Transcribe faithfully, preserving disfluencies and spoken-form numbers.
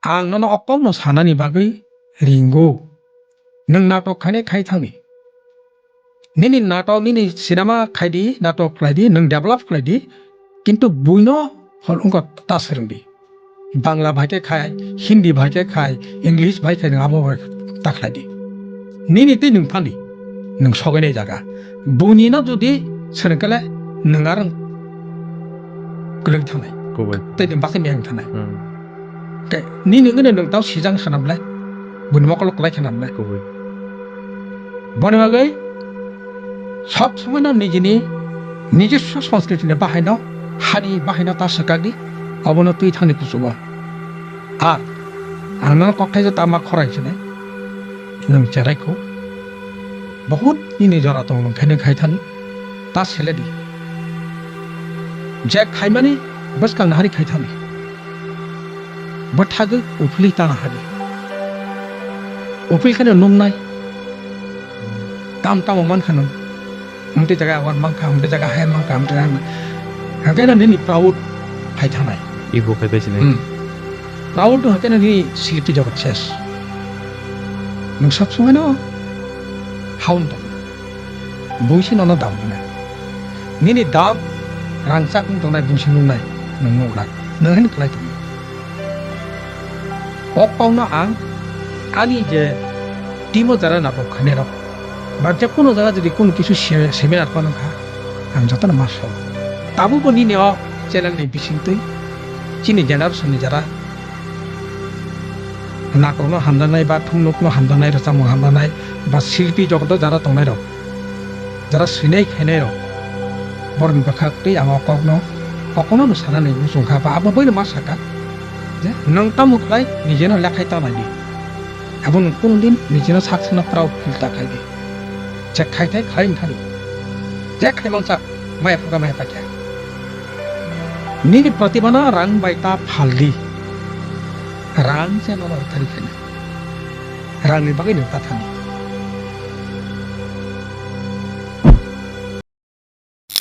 Ang nono o kokno sanani bagwi ringo. Nwng natok khainai khai thangni. Nini natok, nini cinema khaidi, natok khlaidi, nwng develop khlaidi, kintu buino hor wngkha ta swrwngdi. Bangla bai khe khai, Hindi bai khe khai, English bai khe nwng abo bai ta khlaidi. Nini tei nwng phani, nwng sogainai jaga. Buini no jodi swrwngkhe le nwng arwng kwlwng thangnai. Kubui. Tei nwng baksa miyang thangnai. Hmm. Tei nini wngwi nwng tao sijang sanam le, buini mokol kwlai khanam le. Kubui. Boni bagwi sob somoi no nijini nijiswa sanskriti ni bahai no, hani bahai no ta swkakdi, obono twi thangni kuchugo. Ar ang nono kokthai je tama khorai sini, nwng cherai kho. Bahut nini jora tong nwng khaini khai thani, ta seledi. Je khaimani bwskang nahari khai thani. Bwthagwi uphili tana hadi. Uphil kheno nungnai. Tam tamo man khano. Amtwi jaga awan mankha, amtwi jaga hai mankha, amtwi jaga hai mankha. Hwnkhe no nini proud phai thanai. Ego phai bai sinai. Hmm. Proud no hwnkhe no nini silpi jagat ses. Nwng sab somoi no haun tong. Buisi nono dam hwnai. Nini dam rangchak wng tongnai buisi nungnai nwng nukna. Nwng haino khlai tong. Kok kokno ang ani je team o jara nabo khainai rok. Ba je kono jaga jodi kono kisu se-, seminar phano kha, ang jotono ma sao. Tabukbo nini o channel ni bisingtwi chini generation ni jara nakrokno hamjaknai ba thumnukno hamjaknai, rwchapmung hamjaknai ba silpi jogoto jara tongnai rok, jara swinai khainai rok, borokni bwkhak tei ang o kokno, kokno no sanani muchung kha ba abo boino ma saka je nwng tamo khlai nijeno lekhai ta nai di. Abo nwng kunu din nijeno sak sakno proud feel ta khai di. Je khai thai khlai wng thani. Je khai mansak maya phuka maya pakya. Nini pratibha no rang bai ta phal di. Rang se nono rwthari khainai. Rangni bagwi nwng ta thani.